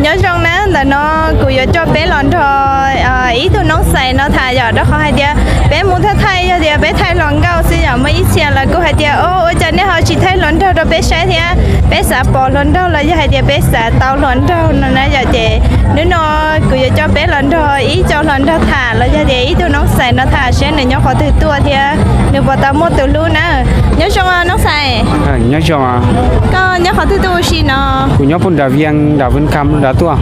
Nyob zoo na, ntawm no kuv yuav coj peb los nrog ib tug noob xais no tham yom, rau qhov hais tias peb mus thaij thaij yog tias peb thaij hluas nkauj xwb yom, muaj ib txhia lawv kuj hais tias, o, ua cas nej ho tsis thaij hluas nraug rau peb saib thiab, peb xav pom hluas nraug los yog hais tias peb xav tau hluas nraug no na yom. Ces hnub no kuv yuav coj peb los nrog ib co hluas nraug tham los yog tias ib tug noob xais no tham seb nws nyob qhov twg tuaj thiab nws puas tau muaj tus hlub na. Nyob zoo noob xais. Nyob zoo. Koj nyob qhov twg tuaj ua si no? Kuv nyob puag nram Vias, nram Vias Kham nram tuaj.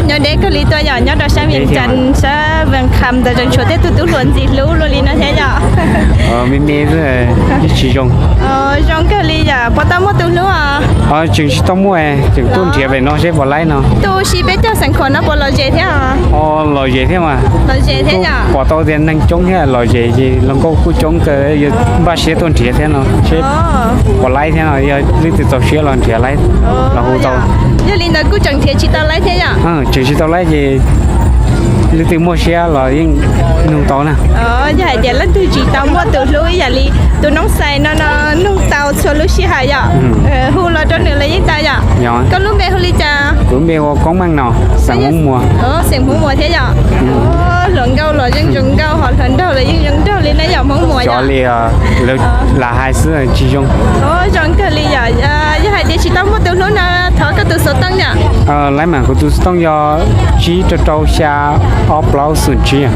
Nyob deb kawg li tuaj yom, nyob rau sab Vias Kham, sab Vias Kham ntawd tseem tshuav tej tug tub hluas ntxim hlub luaj li no thiab yom. Me me xwb, tsis zoo. Zoo kawg li yom, puas tau muaj tus hlub os? Tseem tsis tau muaj, tseem tuaj nrhiav pem no seb puas laib no. Tuaj ua si peb caug xeem khuam no puas lom zem thiab? Lom zem thiab mas. Lom zem thiab yom. Pom tau tias neeg coob thiab lom zem ces hluas nkauj kuj coob kawg, yuav npaj siab tuaj nrhiav thiab no seb puas laib thiab no, yog leej twg txaus siab los nrhiav laib los hu tau. Yog li ntawd kuj tseem nrhiav tsis tau laib thiab yom? Tseem tsis tau laib ces leej twg muaj siab los yeej nug tau na. Yog hais tias leej twg tsis tau muaj tus hlub ib yam li tus noob xais no no, nug tau txhua lub sij hawm yom. Hu los rau nws los yeej tau yom. Koj lub npe hu li cas? Kuv lub npe hu ua Koob Meej no, xeem Hmoob Muas. Xeem Hmoob Muas thiab yom. Hluas nkauj los yeej zoo nkauj, ho hluas nraug los yeej zoo nraug li na yom, Hmoob Muas yom. Li lawv lam hais xwb tsis zoo. Zoo kawg li yom. Yog hais tias tsis tau muaj tus hlub no thov koj tus xov tooj yom. Laib mas kuv tus xov tooj yog tsib rau rau xya ob plaub xoom tsib.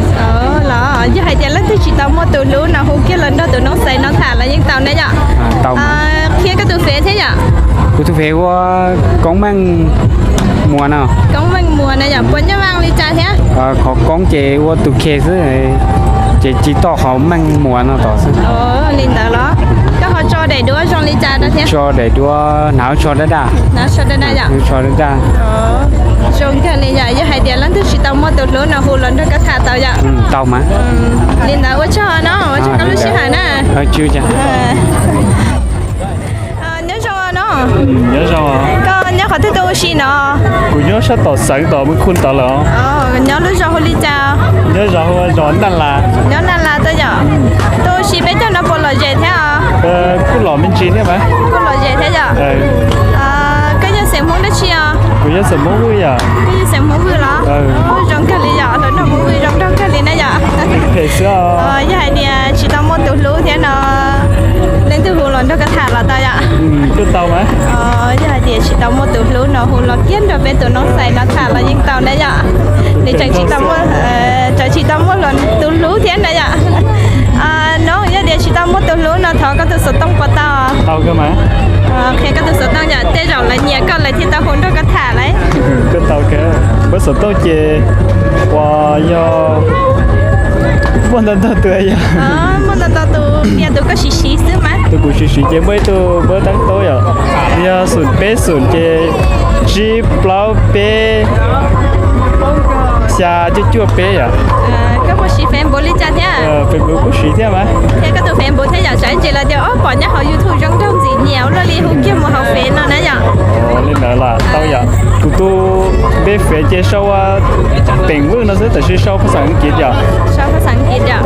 Los yog hais tias leej twg tsis tau muaj tus hlub no hu kiag los nrog tus noob xais no tham los yeej tau na yom. Qhia koj tus fev thiab yom. Kuv tus fev ua Koob Meej Muas no. Koob Meej Muas na yom, puas nyob Vaj li cas thiab? Qhov Koob ces ua tus K xwb, ces ci toj qhov Meej Muas no tom xwb. Li ntawd los koj ho tso daim duab zoo li cas rau thiab? Tso daim duab hnav tso daj daj. Hnav tso daj daj yom. Tso daj daj. Zoo kawg li yom, yog hais tias leej twg tsis tau muaj tus hlub no hu los nrog koj tham tau yom. Tau mas. Li ntawd ua tsaug no, ua tsaug koj lub sij hawm na. Nyob zoo no. Nyob zoo. Koj nyob qhov twg tuaj ua si no? Kuv nyob sab tom xeev tom Mws Khu tod lawm. Nyob lub zos hu li cas? Nyob zos hu ua zos Naj Las. Nyob Naj Las tuaj yom. Tuaj ua si peb caug no puas lom zem thiab os? Kuj lom me ntsis thiab mas. Kuj lom zem thiab yom. Koj yog xeem Hmoob dab tsi os? Kuv yog xeem Hmoob Vwj yom. Koj yog xeem Hmoob Vwj los? Zoo kawg li yom, hluas nraug Hmoob Vwj zoo nraug kawg li na yom. Phem xwb os. Yog hais tias tsis tau muaj tus hlub thiab no, leej twg hu los nrog koj tham los tau yom? Tuaj tau mas. Yog hais tias tsis tau muaj tus hlub no hu los kiag nrog peb tus noob xais no tham los yeej tau na yom. Nws tseem tsis tau muaj, tseem tsis tau muaj tus hlub thiab na yom. No yog tias tsis tau muaj tus hlub no thov koj tus xov tooj puas tau? Tau kawg mas. Qhia koj tus xov tooj yom, tej zaum lawv nyiam koj lawv thiaj tau hu nrog koj tham lauj. Koj tau kawg, npawb xov tooj ces uas yog muaj ntau ntau tus yog. Muaj ntau ntau tus, tias tus koj siv siv xwb mas. Tus kuv siv siv ces muaj ib tug npawb tab tau yom, yog xoom peb xoom ces tsib plaub peb xya cuaj cuaj peb yom. Koj puas siv Facebook li cas thiab? Facebook kuj siv thiab mas. Thiab koj tus Facebook thiab yom, tsam ib ntsis lawv tias o pom nyob hauv YouTube zoo nraug ntxim nyiam ua luaj li hu kiag mus hauv Face no na yom. Li ntawd los tau yom. Kuv tus npe Face ces sau ua Teem Vwj no xwb tab sis sau phas xas Askiv yom. Sau phas xas Askiv yom.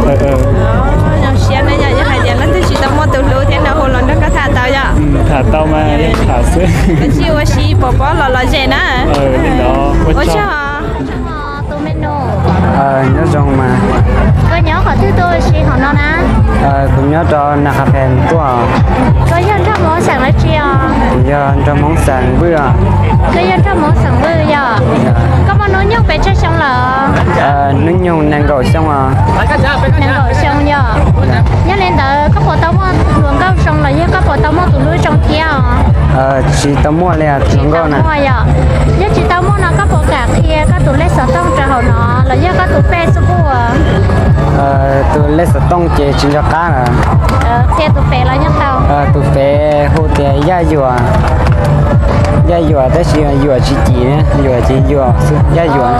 Zoo siab na yom, yog hais tias leej twg tsis tau muaj tus hlub thiab no hu los nrog koj tham tau yom. Tham tau mas yeej tham xwb. Tab sis ua si pom pob los lom zem na. Ua tsaug. Tus me nus. Nyob zoo mas. Koj nyob qhov twg tuaj ua si hauv no na? Kuv nyob rau Nas Khas Phes tuaj. Koj yog nraug Hmoob xeem dab tsi os? Kuv yog nraug Hmoob xeem Vwj os. Koj yog nraug Hmoob xeem Vwj yom? Koj muaj hnub nyoog pes tsawg xyoo lawm? Hnub nyoog nees nkaum xyoo os. Nees nkaum xyoo yom. Yog li ntawd koj puas tau muaj hluas nkauj zoo los yog koj puas tau muaj tus hlub zoo thiab os? Tsis tau muaj li hluas nkauj na. Yog tsis tau muaj no koj puas kam qhia koj tus lej xov tooj rau hauv no los yog koj tus Facebook? Tus lej xov tooj ces tsis nco qab lawm. Qhia tus fev los yeej tau. Tus fev hu tias Yaj Yuam. Yaj Yuam tab sis yuam tsis cim, yuam ces yuam xwb, Yaj Yuam.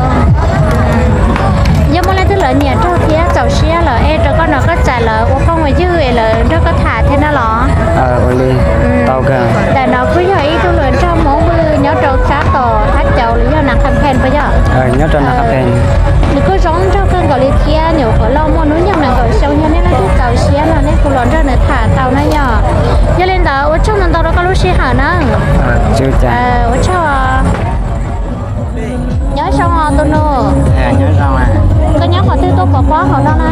Yog muaj leej twg lawv nyiam raug thiab txaus siab lawm es rau koj no koj txais lawv ua phooj ua ywg es lawv nrog koj tham thiab na los? Ua li, tau kawg. Ntawm no kuj yog ib tug hluas nraug Hmoob Vwj nyob rau sab tom Thab Cauv los yog Nas Khas Phes puas yog? Nyob rau Nas Khas Phes. Nws kuj zoo nraug kawg nkaus li thiab nyuam qhuav loj muaj hnub nyoog nees nkaum xyoo, yog nej leej twg txaus siab no nej kuj los nrog nws tham tau na yom. Yog li ntawd ua tsaug ntau ntau rau koj lub sij hawm na. Ua tsaug. Pob hauv no na.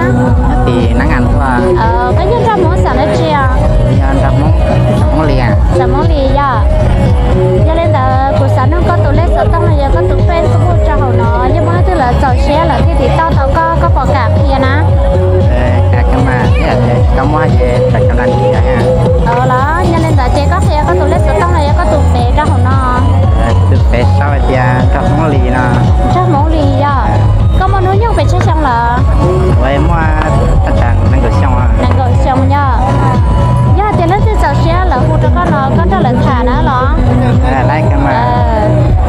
Tim Nab Ngas tuaj. Koj yog nrog Hmoob xeem dab tsi os? Yog nrog Hmoob, Hmoob Lis. Xeem Hmoob Lis yog. Yog li ntawd kuv xav nug koj tus lej xov tooj los yog koj tus Facebook rau hauv no, yog muaj leej twg lawv txaus siab lawv thiaj tiv tauj tau koj, koj puas kam qhia na? Los yog li ntawd ces koj qhia koj tus lej xov tooj los yog koj tus fev rau hauv no. Tus fev sau hais tias nrog Hmoob Lis no. Nrog Hmoob Lis yog. Koj muaj hnub nyoog pes tsawg xyoo lawm? Muaj nees nkaum xyoo. Nees nkaum xyoo yog. Yog hais tias leej twg txaus siab lawv hu rau koj no koj nrog lawv tham na los?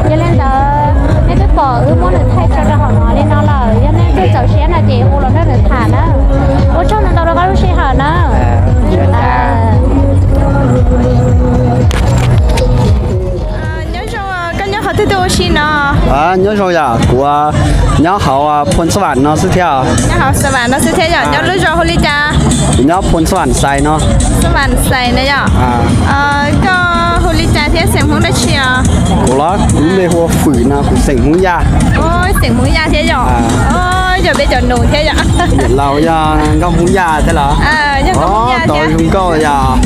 Yog li ntawd nej twb pom wb muab nws thaij tso rau hauv no li no lawm, yog leej twg txaus siab no ces hu los nrog nws tham na. Ua tsaug ntau ntau rau koj lub sij hawm na. Nyob zoo, koj nyob qhov twg tuaj ua si no? Nyob zoo yom, kuv nyob hauv Phoos Xas Vam no xwb thiab. Nyob hauv Xas Vam no xwb thiab yom, nyob lub zos hu li cas? Kuv nyob Phoos Xas Vam Xais no. Xas Vam Xais na yom. Koj hu li cas thiab xeem Hmoob dab tsi os? Kuv los kuv lub npe hu ua Fwm no, kuv xeem Hmoob Yaj. Xeem Hmoob Yaj thiab yom. Yog peb cov nus thiab yom. Niam laus yog nkauj Hmoob Yaj thiab los? Yog nkauj Hmoob Yaj thiab. Zoo nkauj yom.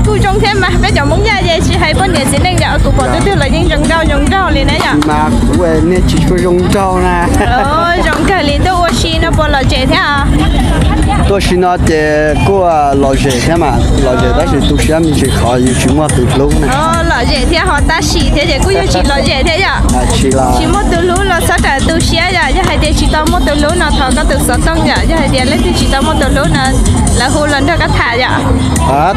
Kuj zoo thiab mas, peb cov Hmoob Yaj ces tsis hais poj niam txiv neej yom, kuv pom twg twg los yeej zoo nkauj zoo nraug li na yom. Mas kuv niag tsis tshua zoo nraug na. Zoo kawg li, tuaj ua si no puas lom zem thiab? Tuaj si no ces kuj lom zem thiab mas, lom zem tab sis tu siab me ntsis qhov yus tsis muaj tus hlub na. Lom zem thiab ho tab sis thiab ces kuj yog tsis lom zem thiab yom. Tsis muaj tus hlub los txhob rawm tu siab yom, yog hais tias tsis tau muaj tus hlub no thov koj tus xov tooj yom, yog hais tias leej twg tsis tau muaj tus hlub no lawv hu los nrog koj tham yom.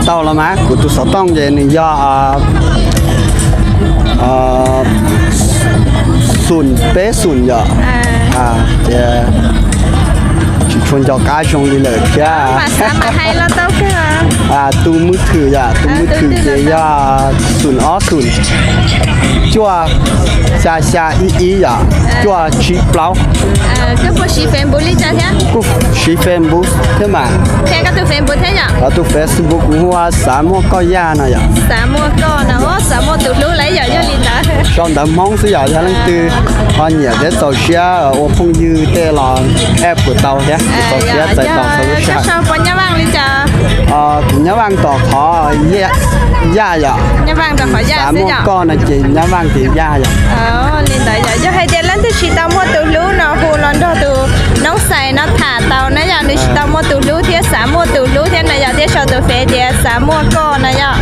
Tau los mas, kuv tus xov tooj ces nws yog xum peb xum yom. Ces tsis tshua nco qab zoo li lawm thiab. Tus mub thwm yom, tus mub thwm ces yog xum ob xum cuaj xya xya ib ib yom, cuaj tsib plaub. Kuj siv Facebook thiab mas. Tus Facebook kuv hu ua Xav Muaj Koj Yaj no yom. Xav Muaj Koj no, Xav Muaj Tus Hlub lawm yom, yog li ntawd. Sau ntawv Hmoob xwb yom, yog leej twg ho nyiam thiab txaus siab ua phooj ywg tej los add kuv tau thiab, kuv txaus siab txais tos txhua lub sij hawm. Kuv nyob Vaj tom qhov Yaj yom. Xav Muaj Koj no ces nyob Vaj ces Yaj yom. Li ntawd yog hais tias leej twg tsis tau muaj tus hlub no hu los nrog tus Noob Xais no tham tau na yom, nws tsis tau muaj tus hlub thiab xav muaj tus hlub thiab na yom, thiab sau tus fev tias Xav Muaj Koj no yom.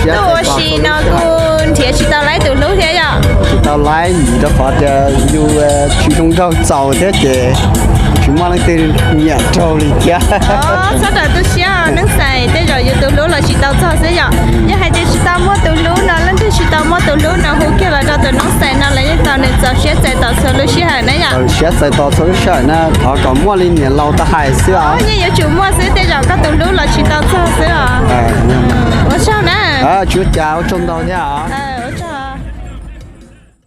Tuaj ua si no kuj nrhiav tsis tau laib tus hlub thiab yom. Tsis tau laib vim rau qhov tias yus tsis zoo nraug txaus thiab ces tsis muaj leej twg nyiam raug li thiab. Txhob rawm tu siab Noob Xais, tej zaum yus tus hlub los tsis tau txog xwb yom. Yog hais tias tsis tau muaj tus hlub no, leej twg tsis tau muaj tus hlub no hu kiag los rau tus Noob Xais no los yeej tau, nws txaus siab txais tos txhua lub sij hawm na yom. Txaus siab txais tos txhua lub sij hawm na, thov kom muaj li niam laus tau hais xwb os. Yeej yuav tsum muaj xwb, tej zaum koj tus hlub los tsis tau txog xwb os. Ua tsaug na. Tsis ua cas, ua tsaug ntau thiab os.